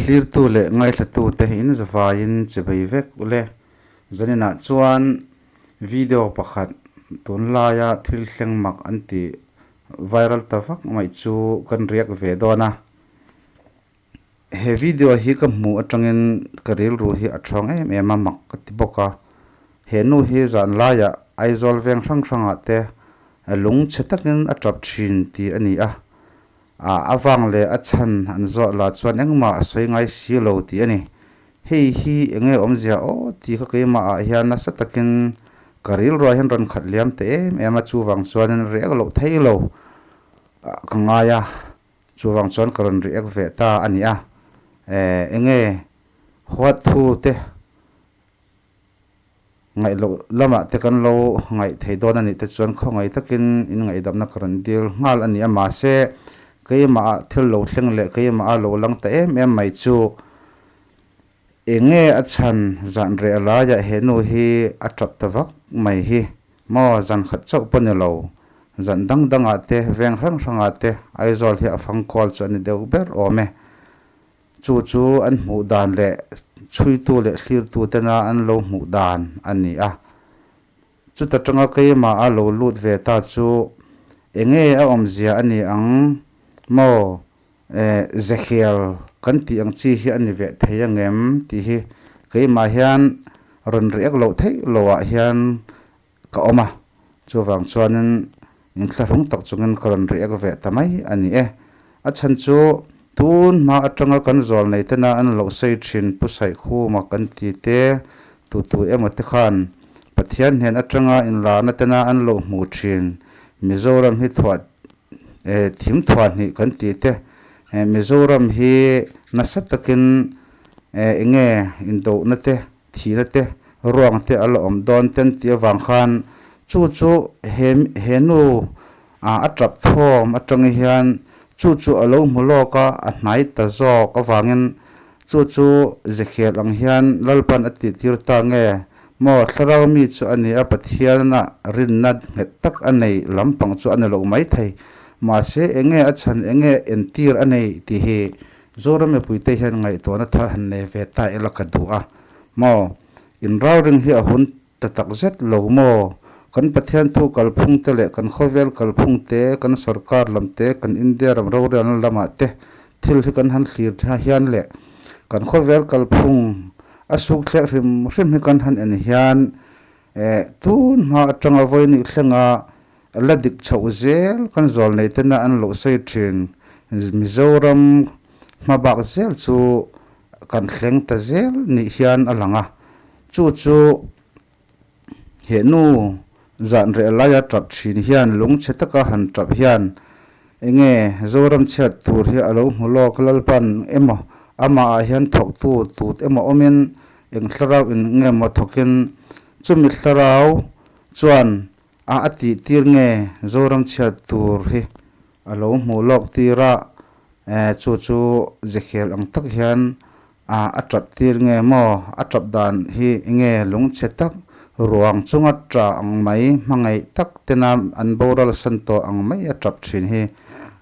Thlirtu leh ngaihlatute in zavaiin che bei vek ule. Zaninah chuan video pakhat tunlaia thil thleng mak an tih viral ta vak mai chu kan riak ve dawn a. He video hi ka hmuh atangin ka rilru hi a thawng em em a, mak ka ti bawk a. He nu hi zan laiah Aizawl veng hrang hrangah te lung chhe takin a tap thin tih a ni a. A avang leh a chhan an zawh lah chuan engmah a sawi ngai si lo tih a ni. Hei hi eng nge awmzia aw tih kha keimahah hian nasa takin ka rilruah hian rawn khat liam ta em em a, chuvang chuanin riak loh thei lo ka ngai a. Chuvang chuan ka rawn react ve ta a ni a, eng nge huat thu te ngaih loh lamah te kan lo ngaih thei dawn a nih te chuan khawngaih takin in ngaihdamna ka rawn dil nghal a ni a, mahse keimahah thil lo thleng leh keimah a lo lang ta em em mai chu eng nge a chhan zan reh laiah he nu hi a tap ta vak mai hi. Maw zan khat chauh pawh ni lo, zan dang dangah te, veng hrang hrangah te Aizawl hi a fang kual chu a ni deuh ber awm e. Chu chu an hmuh dan leh chhuitu leh thlirtu tena an lo hmuh dan a ni a. Chuta tanga keimah a lo lut ve ta chu enge a awmzia a ni ang maw Zehiel kan tih ang chi hi a ni ve thei angem tih hi keimah hian rawn riak loh theih loh ah hian ka awm a, chuvang chuanin inthlahrung tak chungin ka rawn riak ve ta mai a ni e. A chhan chu tun hma atanga kan zawl nei tena an loh sawi thin Pu Saihkhuma kan ti te tu tu emaw te khan Pathian hnen atanga inlarna tena an loh hmuh thin Mizoram hi thuah thim thuahhnih kan tih te Mizoram hi nasa takin eng nge indohna te thihna te ruang te a la awm dawn ten tih avang khan chu chu he he nu a tap thawm atang hian chu chu a lo hmu lawk a a hnai ta zawk avangin chu chu Zekiel ang hian Lalpan a tih tir ta nge Maw thlarau mi chu a ni a, Pathiana rinna nghet tak a nei lampang chu a ni lo mai thei. Mahse, enge a chhan, enge entir a nei tih hi Zoram mipuite hian ngaihtuahna thar han nei ve ta ila ka duh a. Maw, inralring hi a hun ta tak zet lo maw? Kan Pathian thu kalphung te leh kan khawvel kalphung te, kan sorkar lam te, kan India ram rorelna lamah te thil hi kan han thlir hian leh kan khawvel kalphung A suk thlek hrim hrim hi kan han en hian tun hma atanga vawiin thlenga la dik chhoh zel kan zawl nei tena an lo sawi thin. Mizoram hma bak zel chu kan thleng ta zel nih hian a lang a, chu chu He nu zan reh laia tap thin hian lungchhe taka han tap hian enge Zoram chhiat tur hi a lo hmu lawk Lalpan emaw amah ah hian thawktu tut emaw awmin eng thlarau in nge maw thawkin chumi thlarau chuan a a tih tir nge Zoram chhiat tur hi a lo hmu lawk tir a chu chu Zekhel ang tak hian A a tap tir nge maw? A tap dan hi nge lungchhe tak, ruang chunga ta ang mai, hmangaih tak tena an boral san tawh ang mai a tap thin hi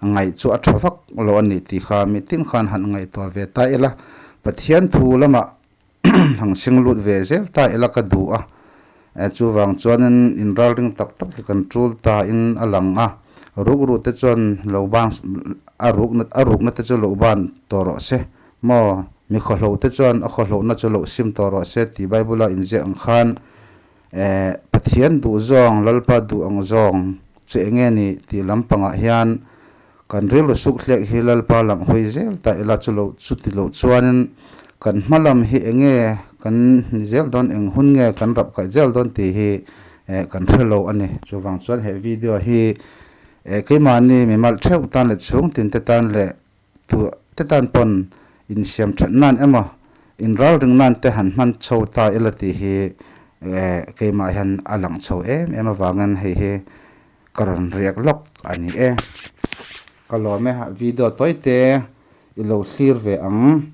ngaih chu a tha vak lo a nih tih kha mitin khan han ngaihtuah ve ta ila, Pathian thu lamah hang sing lut ve zel ta ila ka duh a, chuvang chuanin inralring tak tak hi kan tul ta in a lang a, rukru te chuan lo ban a rukna a rukna te chu lo ban tawh rawh se. Maw, mi khawhloh te chuan a khawhlohna chu loh sim tawh rawh se tih Bible-a inziak ang khan Pathian duh zawng, Lalpa duh ang zawng chu eng nge ni tih lampangah hian kan rilru suk hlek hi Lalpa lam hawi zel ta ila chu lo chuti loh chuanin kan hma lam hi eng nge kan ni zel dawn, eng hun nge kan rap kaih zel dawn tih hi kan hre lo a ni. Chuvang chuan he video hi keimahni mimal theuh tan leh chhungtin te tan leh Tu te tan pawn insiam that nan emaw inralring nan te han hman chho ta ila tih hi keimah hian a lang chho em em avangin hei hi ka rawn riak lawk a ni e. Ka lawm e, video tawi te i lo thlir ve ang.